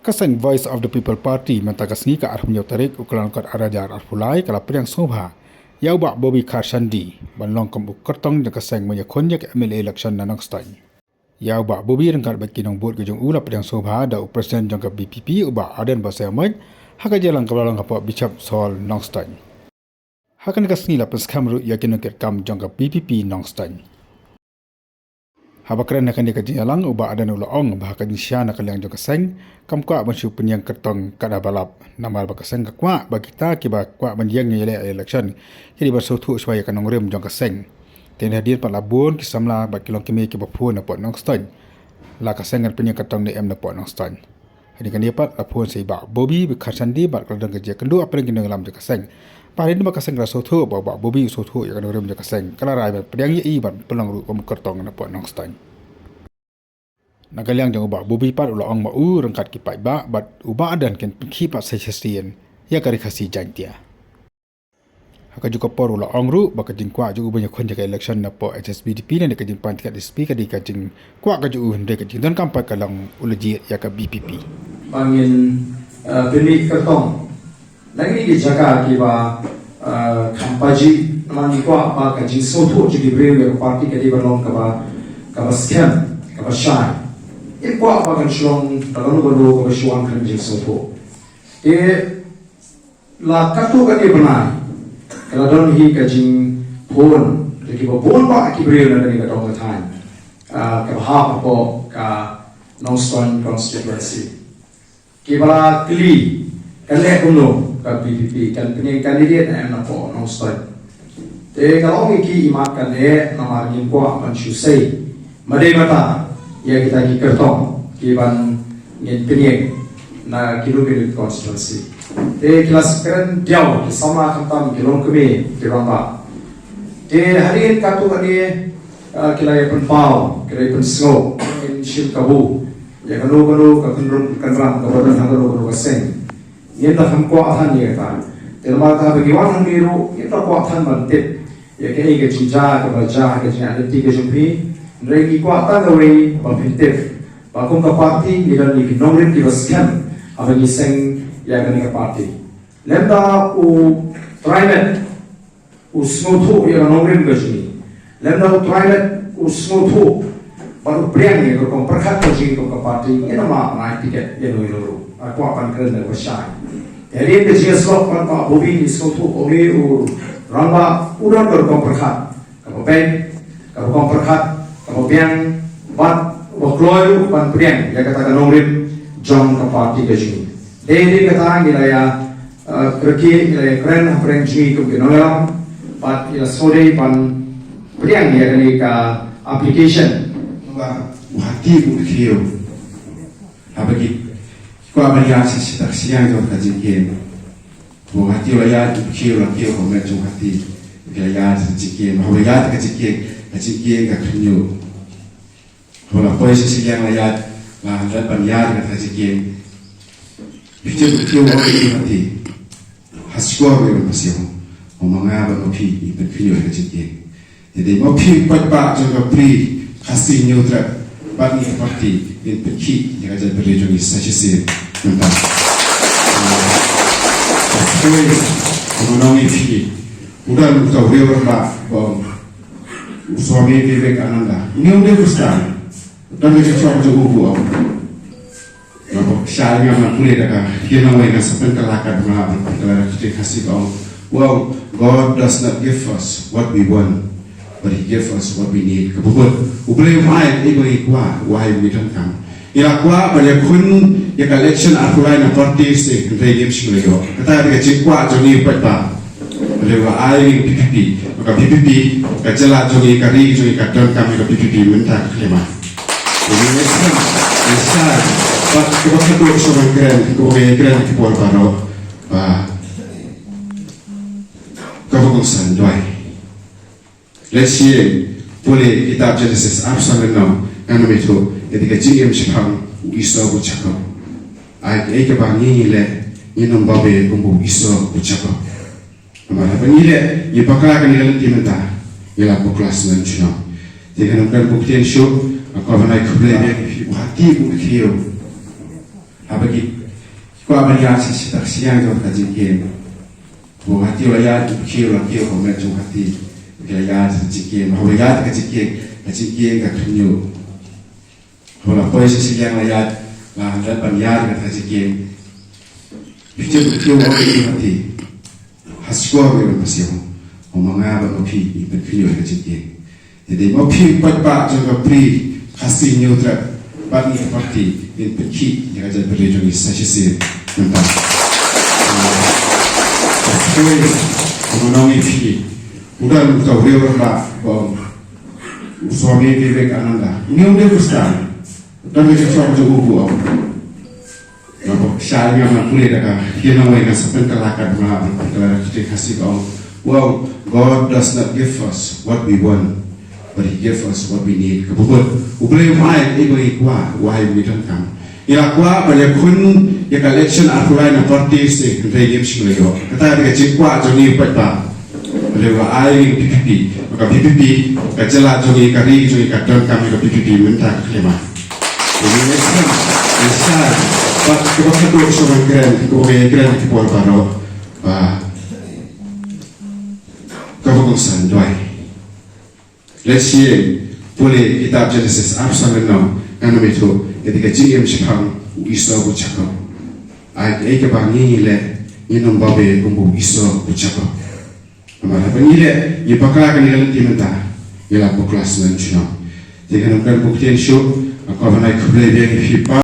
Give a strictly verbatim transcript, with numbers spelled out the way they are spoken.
Ka seng Voice of the People Party mynta ka sngi ka arphew tarik u Kyllalyngkot arhajar arphew lai ka la pdiang sngewbha ïa u Bah Bobby Kharshandi ban long kum u kyrtong jong ka seng ban ïakhun ïa ka M L A election na Nongstoiñ. Ïa u Bah Bobby ryngkat bad ki nongbud ka jong u la pdiang sngewbha da u President jong ka B P P u Bah Ardent Basaiawmoit ha ka jingïalang kaba la long hapoh Bishop's Hall Nongstoiñ. Ha kane ka sngi la pynskhem ruh ïa ki nongkitkam jong ka B P P Nongstoiñ. Haba kren ha kane ka jingïalang u Bah Ardent u la ong ba ha ka jingshisha na ka liang jong ka seng kam kwah ban shu pynïeng kyrtong katba lap namar ba ka seng ka kwah ba kita kiba kwah ban ïeng ïaleh election ki dei ban sngewthuh shuwa ïa ka nongrim jong ka seng. Te hadien pat la bun ki samla bad ki longkmie kiba phone na pdeng Nongstoiñ. La ka seng kan pynïeng kyrtong ne em na pdeng Nongstoiñ. Hadien kane pat la phone sa i Bah Bobby Kharshandi bad ka la don ka jingïakynduh hapdeng ki nongïalam jong ka seng. Bad hadien ba ka seng ka la sngewthuh ba u Bah Bobby u sngewthuh ïa ka nongrim jong ka seng ka la rai ban pdiang ïa i ban pynlong ruh kum u kyrtong na pdeng Nongstoiñ. Na ka liang jong u Bah Bobby pat u la ong ma u ryngkat ki paidbah bad u Bah Ardent kin pynkhih pat sa shisien ïa ka Ri Khasi Jaiñtia. Ha kajuh ka por u la ong ruh ba ka jingkwah jong u ban ïakhun ïa ka election na pdeng H S P D P ne ka jingpan tiket H S P ka dei ka jingkwah ka jong u hynrei ka jingdonkam pat ka long u la jied ïa ka B P P. Ba ngin, eh, pynmih kyrtong na kine ki jaka kiba, eh, kham pajih namar ngi kwah ba ka jingsngewthuh jong ki briew ïa ka party ka dei ban long kaba, kaba skhem, kaba shai. Ngim kwah ba kan shu long da kano kano kaba shu wan khlem jingsngewthuh. Te la katto katne bnai ka la don hi ka jingphone da kiba bun bah ki briew na kane ka dong ka thaiñ, ah, kaba hap hapoh ka Nongstoiñ constituency. Kiba la kylli kan leh kumno ka B P P, kan pynïeng candidate ne em na pdeng Nongstoiñ. Te ka la ong ïa ki, i mat kan leh namar ngim kwah ban shu sei ma dei mata ïa kita ki kyrtong kiban ngin pynïeng na kino kino ki constituency. Te ki la kren diaw ki samla khamtam ki longkmie ki rangbah. Te hadien katto katne, ah, ki la ïa pynpaw, ki la ïa pynsngew, ngin shim kabu ïa kano kano ka kynrum kynram kaba don ha kano kano ka seng. Ngin da kham kwah than ïa kata. Te namar kata ba ngi wan hangne ruh ngin da kwah than ban tip ïa kaei ka jingjia kaba jia ha ka jingïaid lynti ka jong phi. Hynrei ngi kwah tang kawei ba phin tip ba kum ka party ngi don ïa ki nongrim kiba skhem haba ngi seng ïa kane ka party. Lymda u Trai Met u sngewthuh ïa ka nongrim ka jong ngi, lymda u Trai Met u sngewthuh bad u pdiang ïa ka rukom pyrkhat ka jong ngi kum ka party, ngin ym lah ban ai tiket ïa uno uno ruh. Nga kwah ban kren da kaba shai. Te hadien ka jingïasyllok bad Bah Bobby ngi sngewthuh ba une u rangbah u don ka rukom pyrkhat kaba beit, ka rukom pyrkhat kaba biang bad uba kloi ruh ban pdiang ïa kata ka nongrim jong ka party ka jong ngi. Dei hadien kata ngi la ïa, eh, kyrkieh, ngi la ïa kren hapdeng jong ngi kum ki nongïalam bad ngi la sngewdei ban pdiang ïa kane ka application. Ba u hati u khiew. Haba ki kwah ban ïaid sha shi tak shi yang jong ka jingkieng. Ba u hati u la ïaid u khiew, la khiew ha u met jong u hati. Ki la ïaid sha jingkieng, haba ïaid ka jingkieng, ka jingkieng ka khynñiuh. Haba la poi sha shiliang la ïaid, la hap ban ïaid ka jingkieng. Phi tip u khiew u ong ïa u hati. Ha shuwa u ïa u pasiaw. Ong ma nga bad ma phi, ngi pynkhynñiuh ka jingkieng. Te dei ma phi u paidbah jong ka Ri Khasi Hynñiewtrep bad ngi ka party ngin pynkhih ïa ka jaitbynriew jong ngi sa shisien mynta. Poi, kumno ngi phi. U don uta u riew rangbah ba ong u Swami Vivekananda. Une u dei u Khristan. U don ka jingshong jong u ba ong. Nga ba shai nga, nga pule da ka ktien nongwei, nga sa pynkylla katba nga pynkylla da ka ktien Khasi ba ong, wow, God does not give us what we want, but He gives us what we need. Kaba mut U Blei um ai ïa ba ngi kwah, u ai ïa ba ngi donkam. Ngi la kwah ban ïakhun ïa ka election arphew lai na party seh, hynrei ngim shym la ïoh. Kata ka dei ka jingkwah jong ngi paidbah. Hynrei u la ai ïa ngi ka VPP, ka VPP, ka jylla jong ngi, ka ri jong ngi ka donkam ïa ka VPP mynta ka khyllipmat. Ngi ngeit skhem, ngi shai, bad kaba khatduh shuwa ban kren, kaba ngi kren ki por baroh, ba kaba kongsan duwai. Leit sha ïing, pule kitab Genesis arphew san lynnong, ngan ym ïathuh, ka dei ka jingim shaphang u Esau bad u Jakob. Ai kaei kaba ngi ngi leh, ngin ym babe kumba u Esau bad u Jakob. Namar haba ngi leh, ngi bakla kane ka lynti mynta, ngi la bakla snem junom. Te ngan ym kren bun ktien shuh, nga kwah ban ai khublei biang ïa phi, u hati u khiew. Haba ki Kwah ban ïaid sha shitak shiang jong ka jingkieng. Haba hati u la ïaid u khiew, la khiew ha met jong hati. Ki la ïaid ka jingkieng, haba ïaid ka jingkieng, ka jingkieng ka khynñiuh. Haba la poi sha shiliang la ïaid, la hap ban ïaid ka jingkieng. Phi tip u khiew u ong ïa u hati. Ha shuwa u ïa u pasiaw. Ong ma nga bad ma phi, ngin pynkhynñiuh ïa ka jingkieng. Te dei ma phi u paidbah jong ka Bri Khasi Hynñiewtrep bad ngi ka party ngin pynkhih ïa ka jaitbynriew jong ngi sa shisien mynta. Ka poi ka nongïalam phi u don uta u riew rangbah ba ong u Swami Vivekananda. Ngi ong dei Khristan. Don ka jingsngewthuh jong u ba ong Nga ba sha nga, nga pule da ka ïa nongwei, nga sa pynkylla katba nga pynkylla da ka ktien Khasi, ka ong, well, God does not give us what we want, but He gives us what we need. Ka bud, U Blei um ai ïa ba ngi kwah, u ai ïa ba ngi donkam. Ngi la kwah ban ïakhun ïa ka election arphew lai na party state, hynrei ngim shym la ïoh. Kata ka dei ka jingkwah jong ngi paidbah. Balei u la ai ïa ngi ka VPP? Ka VPP, ka jylla jong ngi, ka ri jong ngi ka donkam ïa ka VPP mynta ka khlem ah. Ïa ngi ngi sngewsih, ngi shai bad kaba khatduh shuh ban kren, kaba ngi kren ki por baroh. Ba kaba kongsan duwai. Lehse pule kitab Genesis arphew san lynnong, ngan ym ithuh, ka dei ka jingim shaphang u Esau bad u Jakob. Ai kaei kaba ngi ngi leh, ngin ym babe kumba u Esau bad u Jakob. Namar haba ngi leh, ngi bakla kane ka lynti mynta, ngi la bakla snem junom. Te ngan ym kren bun ktien shuh, nga kwah ban ai khublei biang ïa phi pa.